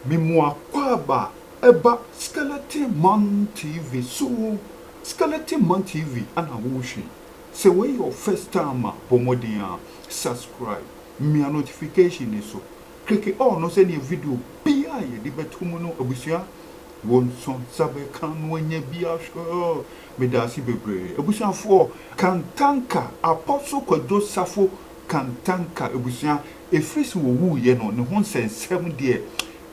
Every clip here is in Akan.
Me mo akwaaba ɛba Skeleton Man TV so. Skeleton Man TV ana wohwɛ yi. Sɛ wei yɛ wo first time a, bɔ mmɔden ara subscribe, mia notification no so, click all no sɛdeɛ video biara a yɛde bɛto mu no abusua wo nso nsa bɛka no anya bi ahwɛ. Medaase bebree. Abusuafoɔ, Kantanka, Apostle Kwadwo Safo Kantanka abusua, ɛfiri sɛ wɔwuiɛ no, ne ho nsɛnsɛm deɛ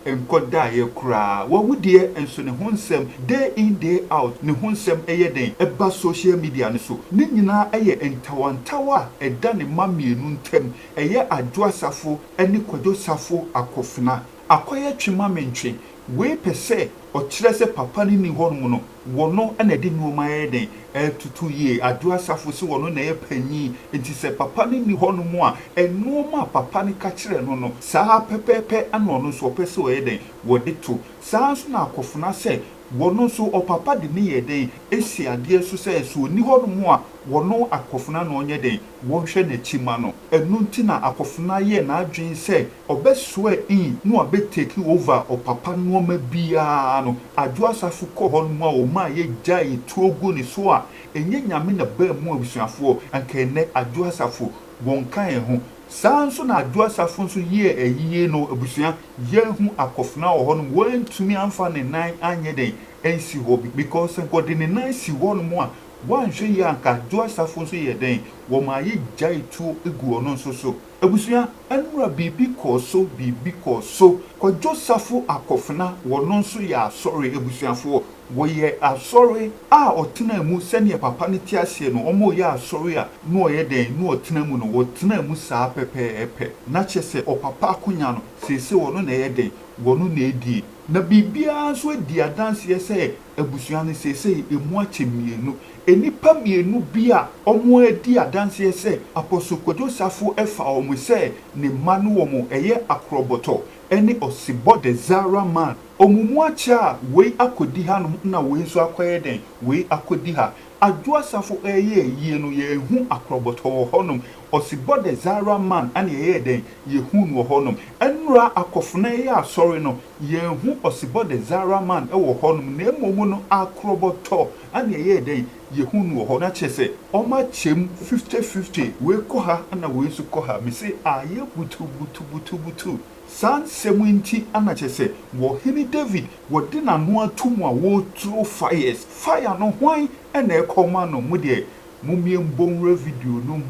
nkɔdaeɛ koraa. Wawu deɛ, nso ne ho nsɛm, day in day out, ne ho nsɛm yɛ dɛn ba social media no so. Ne nyinaa yɛ ntawantawa a ɛda ne mma mmienu ntam, ɛyɛ Adwo Asafo ne Kwadwo Safo Akofena. Akɔyɛ twe ma mentwe. Wei pɛ sɛ ɔkyerɛ sɛ papa no nni hɔnom no, wɔno na ɛde nnoɔma yɛ dɛn ɛtoto yie. Adwo Asafo se ɔno na ɛyɛ panyin, nti sɛ papa no nni hɔnom a, nnoɔma a papa no ka kyerɛ no no, saa ara pɛpɛɛpɛ na ɔno nso ɔpɛ sɛ ɔyɛ dɛn, wɔde to. Saa ara nso na Akofena sɛ wɔno nso ɔpapa de ne yɛ dɛn si adeɛ so sɛ, sɛ ɔnni hɔnom a, wɔno Akofena na ɔnyɛ dɛn, wɔnhwɛ n'akyi ma no. Ɛno nti na Akofena yɛɛ n'adwene sɛ ɔbɛ swear in na wabɛ take over ɔpapa nnoɔma biaa no. Adwo Asafo kɔɔ hɔ nom a ɔmaa yɛ gyaee tuo gu ne so a ɛnyɛ Nyame na baa mu abusuafoɔ anka ɛnnɛ Adwo Asafo wɔnka yɛn ho. Saa nso na Adwo Asafo nso yɛɛ ayie no abusua yɛahu Akofena wɔ hɔ nom wantumi amfa ne nan anyɛ dɛn ansi hɔ because sɛ nka ɔde ne nan si hɔ nom a Woanhwɛ yie a anka Adwo Asafo nso yɛ dɛn? Wɔmaa yɛgyae tuo guu ɔno nso so. Abusua, ɛnora biribi kɔɔ so, biribi kɔɔ so. Kwadwo Safo Akofena, wɔno nso yɛ asɔre abusuafoɔ. Wɔyɛ asɔre a ɔtenaa mu sɛdeɛ papa no te aseɛ no, wɔreyɛ asɔre a na ɔyɛ dɛn? Na ɔtena mu no, wɔtenaa mu saa pɛpɛɛpɛ. Na kyerɛ sɛ ɔpapa akonya no, seesei ɔno na ɛyɛ dɛn? Wɔno na ɛdie. Na biribiara nso adi adanseɛ sɛ abusua no seesei ɛmu akyɛ mmienu. Nnipa mmienu bi a wɔadi adanseɛ sɛ Apostle Kwadwo Safo fa wɔn sɛ ne mma no wɔn ɛyɛ Akorɔbɔtɔ ne Ɔsebɔ the Zara man. Wɔn mu akyɛ a wei akɔdi hanom na wei nso akɔyɛ dɛn? Wei akɔdi ha. Adwo Asafo reyɛ ayie no yɛanhu Akorɔbɔtɔ wɔ hɔnom. Ɔsebɔ the Zara man na yɛyɛɛ dɛn? Yɛhuu no wɔ hɔnom. Ɛnora Akɔfena reyɛ asɔre no Yɛanhu ɔsebɔ the Zara man wɔ hɔnom na mmom no akorɔbɔtɔ na ɛyɛɛ dɛn yɛhu no wɔ hɔ na kyerɛ sɛ wɔakyɛ mu fifty fifty wei kɔ ha na wei nso kɔ ha mese ayɛ butu butu butu butu saa nsɛm yi nti na kyerɛ sɛ wɔ hene David wɔde n'ano ato mu a wɔreturo fires fire no hwan na ɛkɔ ma no mo deɛ mommie mbɔ nwura video no mu.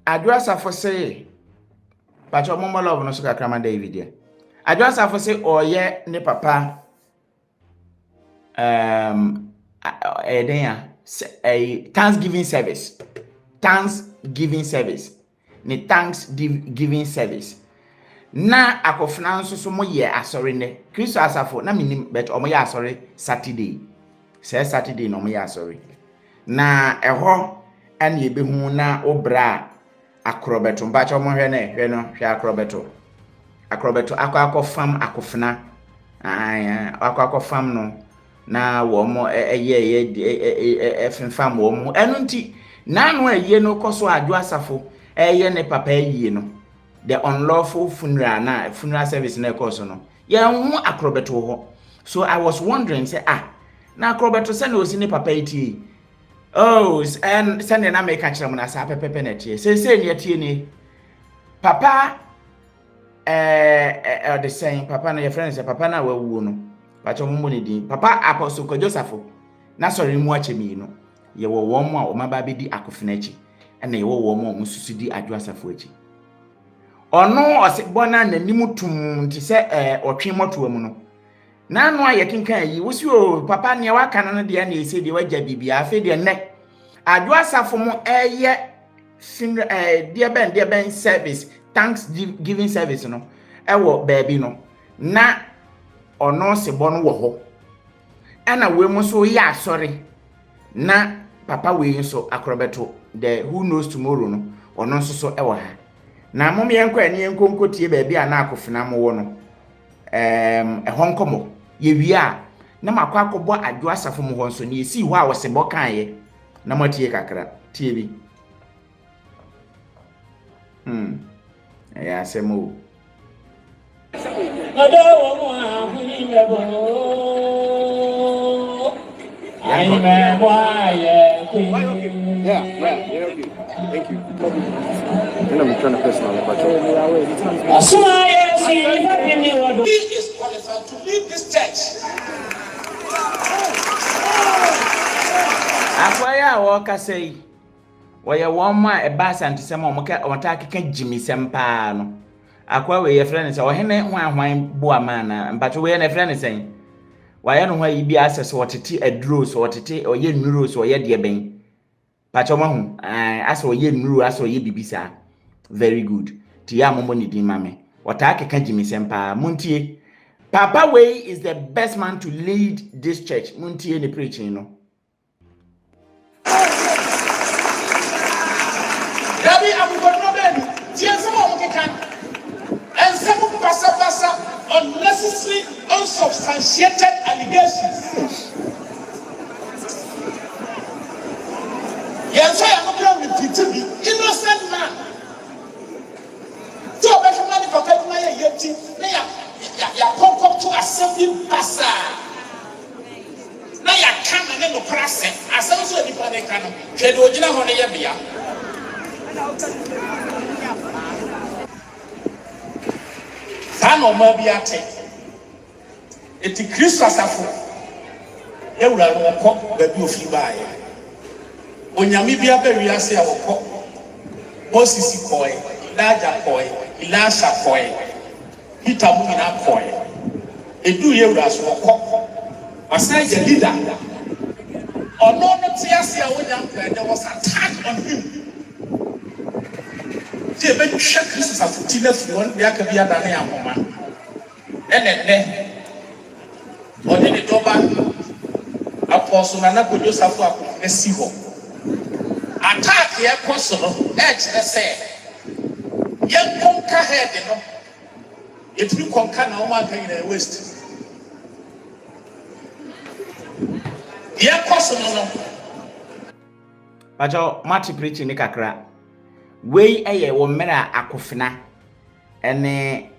Adwo Asafo se Pakyɛ mommɔ love no so kakra ma David deɛ. Adwo Asafo se ɔyɛ ne papa um, ɛyɛ dɛn a ɛyɛ Thanksgiving service. Thanksgiving service. Ne Thanksgiving service. Na akɔfena nso so mo yɛ asɔre nnɛ. Kristo asafo na menim but ɔmo yɛ asɔre Saturday. Sɛ Saturday na ɔmo yɛ asɔre. Na ɛhɔ ɛna ebehu na wo bra a Akorɔbɛto, mpakyɛw monhwɛ no ɛ, hwɛ no, hwɛ akorɔbɛto. Akorɔbɛto akɔ akɔfam akofena, ae, akɔ akɔfam no, na wɔn ɛyɛ ɛfemfam wɔn ho. Ɛno nti, n'ano ayie no kɔ so Adwo Asafo ɛyɛ ne papa ayie no, the unlawful funeral na funeral service na ɛkɔɔ so no, yɛn ho akorɔbɛto wɔ hɔ. So I was wondering sɛ, ah, na akorɔbɛto sɛ na osi ne papa yi tie yi, Oh, sɛdeɛ na meka kyerɛ mo na saa pɛpɛpɛ na ɛteɛ. Seesei nea ɛteɛ nie. Papa ɛɛ ɔde sɛn papa no yɛfrɛ no sɛ papa no a wawuo no. Pakyɛ mo mmɔ ne din. Papa Apostle Kwadwo Safo n'asɔre mu akyɛ mmienu. Yɛwɔ wɔn a wɔn aba abɛdi akofena akyi ɛna yɛwɔ wɔn a wɔn nso di Adwo Asafo akyi. Ɔno ɔse bɔ no a n'anim tum te sɛ ɛɛ ɔtwe mmɔtoa mu no. N'ano a yɛkenkan yi, wosi o papa nea waka no no deɛ na ɛsɛ deɛ wagya biribiara afei deɛ nnɛ Adwo Asafo mo ɛyɛ funeral ɛɛ deɛ bɛn deɛ bɛn service thanksgiving service no ɛwɔ baabi no na ɔno sebɔ no wɔ hɔ ɛna wei mo nso yɛ asɔre na papa wei nso akorɔbɛto the who knows tomorrow no ɔno nso so ɛwɔ ha na mom yɛnkɔ ɛne yɛnkɔ nkɔtie baabi a na akofena mo wɔ no Ɛɛm, ɛhɔ nkɔmmɔ. Yɛwie a, na makɔ akɔbɔ Adwo Asafo mu hɔ nso, nea esii hɔ a ɔsebɔ kaeɛ, na moatie kakra. Tie bi. Hmm, ɛyɛ asɛm o. Ɔdɔ wɔ mu a. Yɛnkɔ. He is qualified to lead this church. Akoa yi a wɔrekasa yi, wɔyɛ wɔn a ɛba asantesɛm a wɔka wɔtaa keka gyimisɛm paa no. Akoa wei yɛfrɛ no sɛ ɔhene hwan hwan boama anaa mpatwo wei na yɛfrɛ no sɛn? Wayɛ ne ho ayi bi asɛ sɛ ɔtete aduro sɛ ɔtete ɔyɛ nnuro sɛ ɔyɛ deɛ bɛn. Pakyɛ mo ahu ae asɛ ɔyɛ nnuru asɛ ɔyɛ bibi saa very good nti yɛ a mommɔ ne din ma me ɔtaa keka gyimisɛm paa montie papa wei is the best man to lead this church montie ne preaching no. Dabi, akokoduro bɛn ni? Tie nsɛm a wɔkeka, nsɛm basabasa, unnecessary, unsubstantiated allegations. Yɛn nso yɛn ano kura repeat bi, innocent man. Sɛ ɔbɛhwɛ ma ne papa adwuma yɛ yie nti na ya ya yɛakɔnkɔto asɛm bi basaa na yɛaka na ne nokorɛ asɛm. Asɛm nso a nipa no reka no, hwɛ deɛ ɔgyina hɔ no yɛ bea. Saa na ɔman biara te. Enti Kristo asafo yɛ Wura no, wɔkɔ baabi a ofiri baeɛ. Onyame biara ba wiase a, wɔkɔ. Moses kɔɔe, Elijah kɔɔe, Elisha kɔɔe, Peter mo nyinaa kɔɔe. Eduu yɛ Wura so, wɔkɔ. Wasan yɛ leader. Ɔno no te ase a onya nkɔɛ, there was attack on him. Sɛ yɛbɛtwa Kristo asafo ti no afiri hɔ no deɛ aka bi adane ahoma. Ɛna ɛnnɛ, ɔde ne dɔba Apostle Nana Kojo Safo Akofi asi hɔ. Attack a ɛkɔ so no ɛkyerɛ sɛ yɛnkɔ nka head no, yɛtumi kɔ nka na wɔn anka nyinaa yɛ waste. Deɛ ɛkɔ so no no. Pakyɛw moate preaching no kakra. Wei yɛ wɔ mmerɛ a akofena ne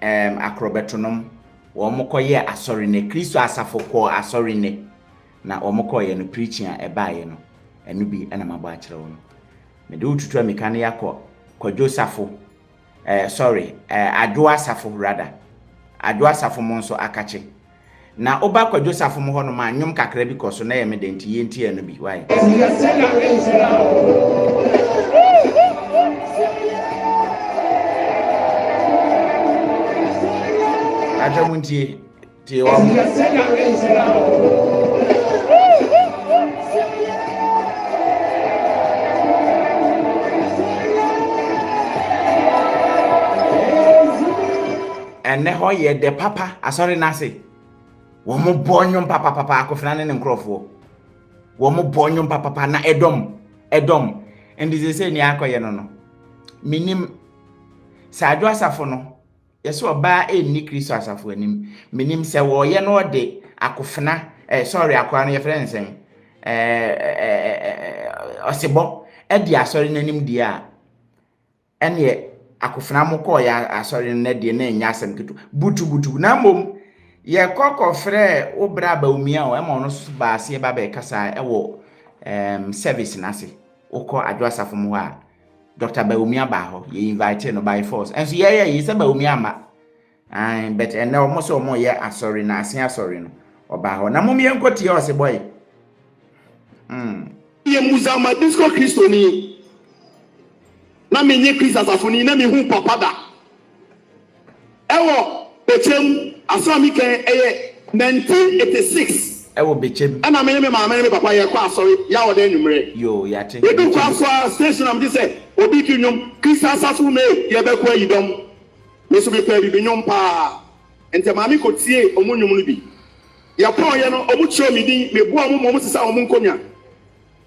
ɛɛm akorɔbɛtonom wɔn kɔyɛɛ asɔre nnɛ. Kristo asafo kɔɔ asɔre nnɛ. Na wɔn kɔɔyɛ no preaching a ɛbaeɛ no, ɛno bi na mabɔ akyerɛ wo no. Mede wo tutu amika no yɛakɔ Kwadwo Safo, eh, sorry, eh, Adwo Asafo rather. Adwo Asafo mo nso akakye. Na woba Kwadwo Safo mo hɔnom a, nnwom kakra bi kɔ so na ɛyɛ me dɛ nti yɛntie ɛno bi, why? Atwa mu ntie, tie wɔn. Ɛnnɛ hɔ yɛ dɛ papa, asɔre no ase. Wɔn bɔ nnwom papapapa, Akofena ne ne nkurɔfoɔ. Wɔn bɔ nnwom papapa na ɛdɔm, ɛdɔm. Nti sɛ sɛ nea akɔyɛ no no, menim sɛ Adwo Asafo no, yɛsɛ ɔbaa ɛnni Kristo asafo anim. Menim sɛ wɔyɛ no ɔde Akofena, eh, sorry, akoa no yɛfrɛ no sɛn, eh, eh, eh, ɔsebɔ ɛdi asɔre no anim deɛ a, Ɛneɛ akofena mo kɔɔ yɛ asɔre no nɛ deɛ na ɛnyɛ asɛm ketewa butubutu na mmom yɛkɔ kɔfrɛ wo bra Bawumia o ɛma ɔno nso baa aseɛ ba bɛkasa ɛwɔ um, service no ase wokɔ Adwo Asafo mu hɔ a Dr. Bawumia baa hɔ yɛ invite no by force ɛnso yɛyɛ yi sɛ Bawumia ama Ae but ɛnɛ ɔmo sɛ ɔmo yɛ asɔre na ase asɔre no ɔbaa hɔ na mom yɛnkɔ tie ɔse bɔe hmm. Meyɛ Muzama Disco Kristoni. Na menye Christ asafoni na mehuu papa da. Ɛwɔ Bekyem, asɛm a meka yi ɛyɛ 1986. Ɛwɔ Bekyem. Ɛna me ne me maame ne me papa yɛkɔ asɔre Yawɔda anwummerɛ. Yoo yɛate, Yɛduu Bekyem. kwan so ara station na mete sɛ obi reto nnwom, Christ asafo me yɛbɛkɔ ayidɔm. Me nso mepɛ Abibi nnwom paa, enti ɛmaa me kɔtiee wɔn nnwom no bi. Yɛpɔneeɛ no, wɔkyerɛw me din, meboaa wɔn ma wɔsesaa wɔn nkonnwa.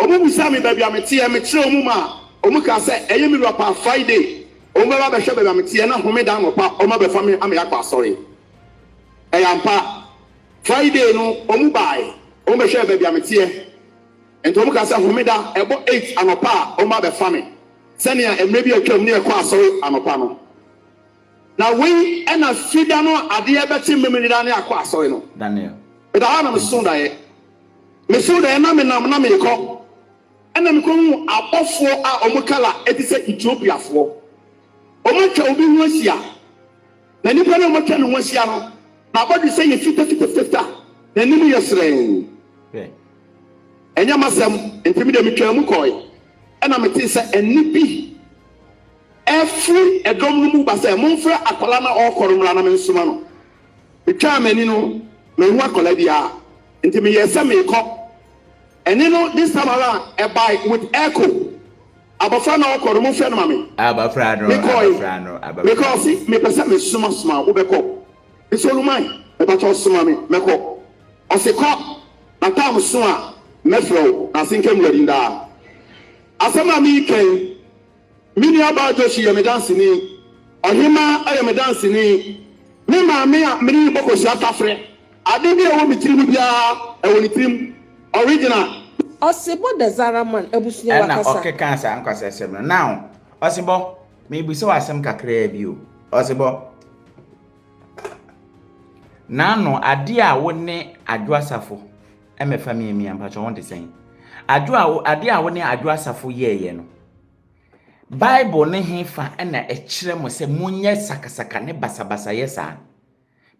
Wɔbisaa me baabi a meteɛ, mekyerɛɛ wɔn maa wɔkaa sɛ ɛyɛ me wura paa Friday wɔbɛba abɛhwɛ baabi a meteɛ na Homeda anɔpa wɔabɛfa me ama yɛakɔ asɔre. Ɛyɛ ampa, Friday no wɔbaeɛ, wɔbɛhwɛɛ baabi a meteɛ, enti wɔkaa sɛ Homeda ɛbɔ eight anɔpa a wɔabɛfa me. Sɛnea mmere bi a atwam na yɛkɔ asɔre anɔpa no. Na wei na Fida no a adeɛ rebɛkye Memeneda ne akɔ asɔre no. Daniel. Meda hɔ a na meso daeɛ. Meso daeɛ na menam na merekɔ. Ɛna mekɔhuu abɔfoɔ a wɔn kala te sɛ Ethiopiafoɔ. Wɔatwa obi ho ahyia. Na nipa no a wɔatwa ne ho ahyia no, n'abɔdwesɛ yɛ fitafitafitafita, n'anim yɛ hyerɛnn. Hwɛ. Ɛnyɛ m'asɛm, enti me deɛ metwaa mu kɔe. Ɛnna metee sɛ ɛnne bi refiri dɔm no mu ba sɛ, Momfrɛ akwadaa no a ɔrekɔ no mmra na mensoma no. Metwaa m'ani no, manhu akwadaa biara, enti meyɛɛ sɛ merekɔ. Ɛnne no, this time around, ɛbae with echo. Abɔfra no a ɔrekɔ no, momfrɛ no ma me. Abɔfra no, Mekɔe. abɔfra no, abɔfra Mekɔe, no. ɔse, Mepɛ sɛ mesomasoma wo, wobɛkɔ? Mese, Oluman, mepakyɛw soma me, mɛkɔ. Ɔse, Kɔ, na tam so a, mɛfrɛ wo, na ase nka mmua din daa. Asɛm a mereka yi, me nuabaa Joshi yɛ me danseni, ɔhemmaa yɛ me danseni, me maame a mene no bɔ kosua tafrɛ, ade bi a ɛwɔ me tirim biara, ɛwɔ ne tirim. Original. Ɔsebɔ the Zara man abusua Ɛna wakasa. ɔkekaa saa nkwaseasɛm no. Now, Ɔsebɔ, mebisa wo asɛm kakraa bi o. Ɔsebɔ, N'ano, adeɛ a wo ne Adwo Asafo mmɛfa miamia, mpakyɛ wo te sɛn? Adwo a wo, adeɛ a wo ne Adwo Asafo yɛɛyɛ no, Bible ne he fa na ɛkyerɛ mo sɛ monyɛ sakasaka ne basabasayɛ saa?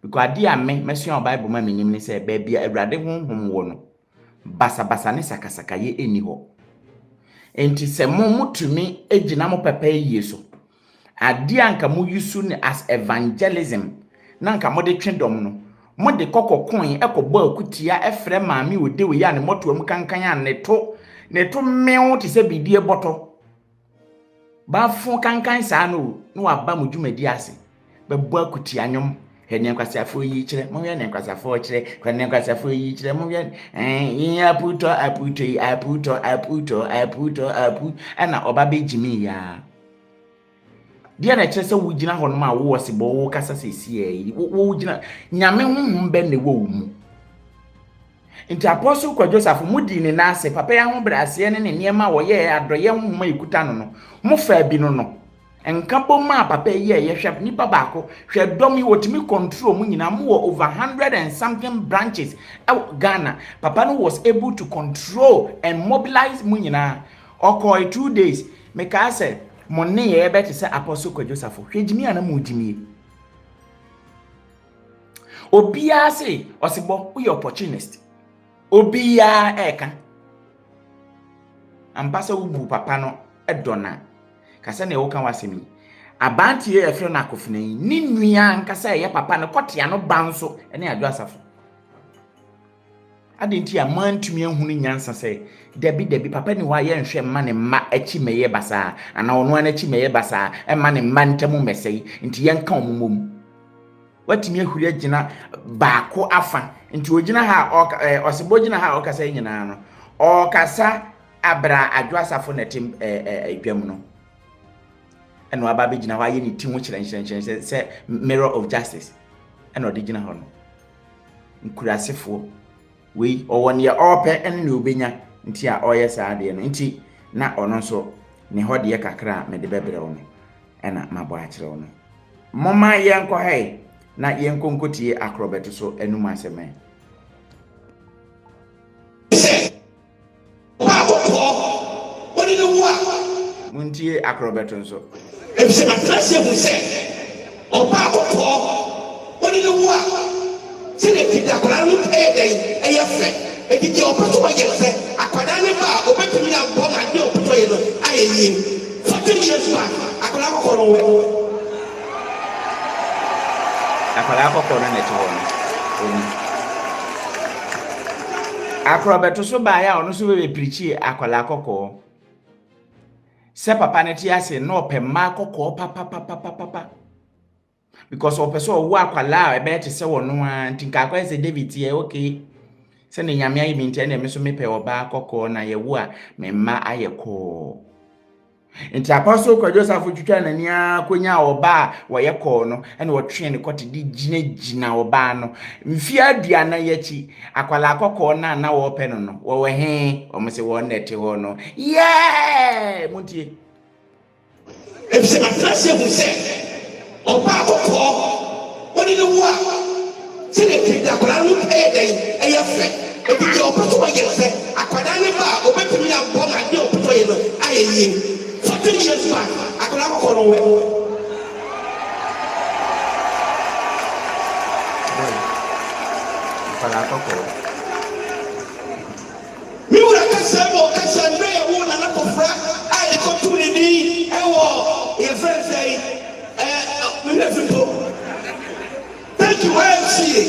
Because adeɛ a me, masua wɔ Bible mu a menim ne sɛ, baabi a Awurade Honhom wɔ no, basabasa ne sakasakayɛ nni hɔ. Enti sɛ mo, motumi gyina mo papa yie so, Adeɛ a anka mo use no as evangelism na anka mode twe dɔm no, mode kɔ kɔkoe, kɔ bɔ akutia, frɛ maame odewei a ne mmɔtoam kankan a ne to ne to mew te sɛ bidie bɔtɔ. Bafo kankan saa no o, na waba mo dwumadi ase bɛbɔ akutia nnwom. Hwɛ nea nkwaseafoɔ yi kyerɛ, monhwɛ nea nkwaseafoɔ kyerɛ, hwɛ nea nkwaseafoɔ yi kyerɛ, monhwɛ ɛɛ aputɔ aputɔ yi aputɔ aputɔ aputɔ apu ɛna ɔba bɛgyimi yaa. Deɛ na ɛkyerɛ sɛ wogyina hɔ nom a wowɔ sebɔ wokasa seesei yi wogyina nyame honhom bɛn na ɛwɔ wo mu nti Apostle Kwadwo Safo mo dii ne nan ase papa yi ahobrɛaseɛ ne ne nneɛma a wɔyɛɛ adɔyɛ honhom a ɛkuta no no mo faa bi no no nka bom a papa yi yɛɛyɛ hwɛ nipa baako hwɛ dɔm yi wɔtumi control mu nyinaa mo wɔ over hundred and something branches ɛwɔ Ghana papa no was able to control and mobilize mu nyinaa Ɔkɔɔe 2 days, mekaa sɛ, mo nneyɛɛ bɛte sɛ Apostle Kwadwo Safo. Hwɛ gyimi a na mo gyimie. Obiara se, ɔsebɔ, woyɛ opportunist. Obiara ɛɛka. Ampa sɛ wobu papa no dɔ na ka sɛ nea woka w'asɛm yi. Abanteɛ a yɛfrɛ no Akofena yi, ne nua ankasa a ɛyɛ papa no kɔtea no ba nso ne Adwo Asafo. Adɛn nti a moantumi anhunu nyansa sɛ, Dabi, dabi, papa nni hɔ a yɛnhwɛ mma ne mma akyi mmɛyɛ basaa, anaa ɔno ara n'akyi mmɛyɛ basaa, mma ne mma ntam mmɛsɛe, nti yɛnka wɔn mmom. Watumi ahuri agyina baako afa, nti ogyina ha a ɔka, ɛɛ, ɔsebɔ gyina ha a ɔkasa yi nyinaa no, ɔrekasa abra Adwo Asafo na ɛte ɛɛ, ɛɛ, dwam no. Ɛna waba abɛgyina hɔ ayɛ ne ti ho kyerɛnkyerɛnkyerɛn sɛ, sɛ mirror of justice, ɛna ɔde gyina hɔ no. Nkurasefoɔ. Wei, ɔwɔ neɛ ɔrepɛ ne neɛ ɔbɛnya nti a ɔreyɛ saa adeɛ no. Nti, na ɔno nso, ne hɔ deɛ kakra a mede bɛbrɛ wo no, ɛna mabɔ akyerɛ wo no. Momma yɛnkɔ ha yi, na yɛnkɔ nkɔtie akorɔbɛto so anum asɛm ɛ. Sɛ ɔbaa kɔkɔɔ, wo ne no wo a. Montie akorɔbɛto nso. Efisɛ matena ase ahu sɛ ɔbaa kɔkɔɔ, wo ne no wo a, sɛdeɛ pii akwadaa no ho yɛ dɛn, ɛyɛ fɛ. Enti deɛ ɔpɛ sɛ ɔyɛ no, sɛ akwadaa no ba a, ɔbɛtumi abɔ ma deɛ ɔpɛ sɛ ɔyɛ no ayɛ yie. 40 years back, akwadaa kɔkɔɔ no wɔ. Akwadaa kɔkɔɔ no na ɛte hɔ no, ɔni. Akorɔbɛto so baeɛ a ɔno nso bɛbɛpirikyie akwadaa kɔkɔɔ. Sɛ papa no te ase na ɔpɛ mmaa kɔkɔɔ papapapapapa. Because ɔpɛ sɛ ɔwo akwadaa a ɛbɛyɛ te sɛ ɔno ara nti nka akɔyɛ sɛ David teɛ okay. Sɛnea Nyame ayɛ me nti ɛnna me nso mepɛ ɔbaa kɔkɔɔ na yɛwo a me mma ayɛ kɔɔ. Nti Apostle Kwadwo Safo twitwaa n'ani ara konyaa ɔbaa a wɔyɛ kɔɔ no ɛna ɔtwee ne kɔte de gyinagyina ɔbaa no. Mfeɛ 40 akyi, akwadaa kɔkɔɔ no a na wɔrepɛ no no, wɔwɔ he? Wɔn se wɔn na ɛte hɔ no. Yɛɛ! Montie. Efisɛ matena ase ahu sɛ. Ɔbaa kɔkɔɔ, wo ne no wo a, sɛdeɛ tɛgya akwadaa no yɛ dɛn, ɛyɛ fɛ. Enti deɛ ɔpɛ sɛ ɔyɛ no sɛ akwadaa no ba a, ɔbɛtumi abɔ no adeɛ a ɔpɛ sɛ ɔyɛ no ayɛ yie. 14 years back, akwadaa kɔkɔɔ no wɛ. Boy, akwadaa kɔkɔɔ. Me wura kasa mu ɔkasa mmerɛ yɛwoo Nana Kofra a yɛkɔtoo ne din wɔ yɛfrɛ no sɛn ɛɛ me werɛ fi mpo thank you YMCA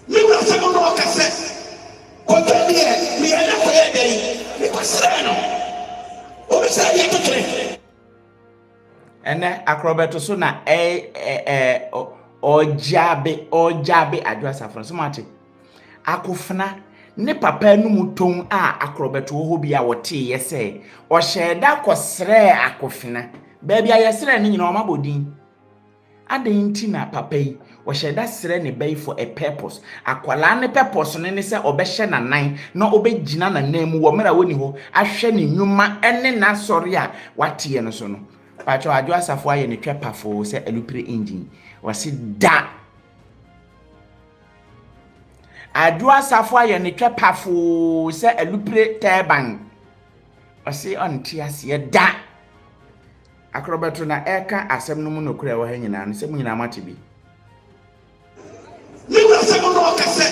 me wura sɛ mo na ɔka sɛ Kwadwo deɛ meyɛ na kɔyɛ dɛn mekɔsrɛɛ no obi sɛ yɛ tokyene. Ɛnɛ akorɔbɛto so na ɛ ɛ ɔgyabe ɔgyabe adwo asafo no so mate. Akofena ne papa anum tɔn a akorɔbɛto wɔ hɔ bi a wɔteeɛ sɛ ɔhyɛɛ da kɔsrɛɛ akofena. Baabi a yɛsrɛɛ no nyinaa wɔabɔ din. Adɛn nti na papa yi, ɔhyɛ da srɛ ne ba yi for a purpose? Akwadaa no purpose no ne sɛ ɔbɛhyɛ n'anan na ɔbɛgyina n'anan mu wɔ mmerɛ a ɔnni hɔ ahwɛ ne nnwuma ne n'asɔre a wateɛ no so no. Pakyɛw, Adwo Asafo ayɛ ne twɛ pafoo sɛ alupere engine. Ɔse da! Adwo Asafo ayɛ ne twɛ pafoo sɛ alupere turban. Ɔse ɔnte aseɛ da! Akorɔbɛto na ɛreka asɛm no mu nokorɛ a ɛwɔ ha nyinaa no, sɛ mo nyinaa moate bi. Me wura sɛ mo na ɔka sɛ,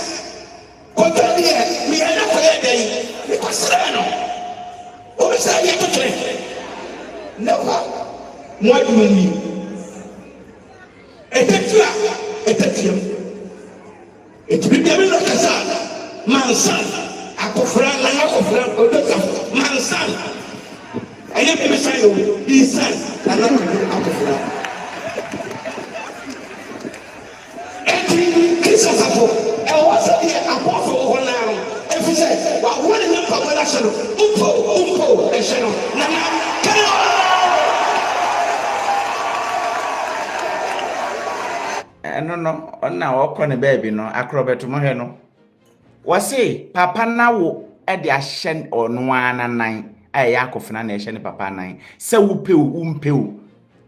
Kwadwo deɛ meyɛ na kɔyɛɛ dɛn? Mekɔsrɛɛ no. Obi sɛ yɛ tokyene. Never. Mo adwuma nie. Ɛtɛtua, ɛtɛteam. Enti bere a me wura kasa a, mansan. Akofena, Nana Akofena, Odosafo, mansan. Ɛnyɛ me mesan o, he san, Nana Kwadwo Akofena. Enti Kristo asafo, ɛwɔ hɔ sɛdeɛ abɔfoɔ wɔ hɔ no ara no, ɛfiri sɛ wɔahoa ne nan mpaboa no ahyɛ no, wopɛ o, wompɛ o, ɛhyɛ no. Nana, carry on! Ɛno no, ɔno na ɔkɔ ne baabi no, akorɔbɛto mo hwɛ no. Wɔse papa no awo de ahyɛ ɔno ara n'anan a ɛyɛ akofena na ɛhyɛ ne papa anan. Sɛ wopɛ o, wompɛ o,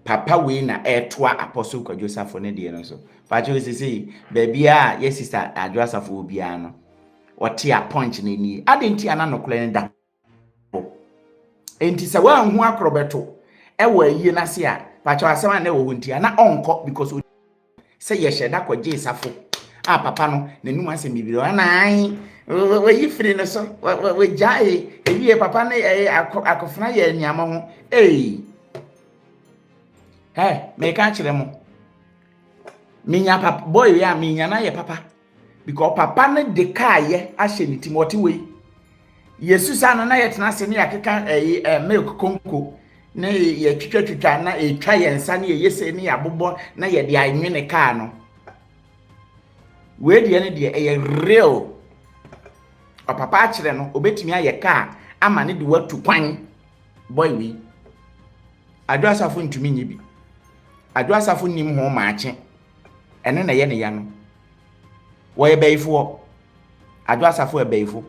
papa wei na ɛretoa Apostle Kwadwo Safo ne deɛ no so. Pakyɛ sesei, baabiara a yɛ sister Adwo Asafo wɔ biara no, ɔte a punch no nie. Adɛn nti a na nokorɛ no da hɔ? Enti sɛ woanhu akorɔbɛto wɔ ayie no ase a, pakyɛ asɛm a na ɛwɔ hɔ nti a na ɔnkɔ because sɛ yɛhyɛ da kɔgyee safo a papa no n'anum asɛm bibiri ɔna an wɔyi firi no so wɔgyae ewie papa no akofena yɛ nneɛma ho ei ɛ meka akyerɛ mo menya papa boy wei a menya no ayɛ papa because papa no de kaayɛ ahyɛ ne tim ɔte wei yɛsu saa no na yɛtena ase ne yɛakeka ɛyi ɛ milk konko ne yɛtwitwatwitwa na ɛtwa yɛn nsa ne yɛyɛ sei ne yɛabobɔ na yɛde anwene kaa no wei deɛ no deɛ ɛyɛ real ɔpapa akyerɛ no obɛtumi ayɛ kaa ama ne de watu kwan boy wei adwo asafo ntumi nye bi adwo asafo nim ho maakye ɛno na ɛyɛ ne ya no wɔyɛ bɛyifoɔ adwo asafo yɛ bɛyifo.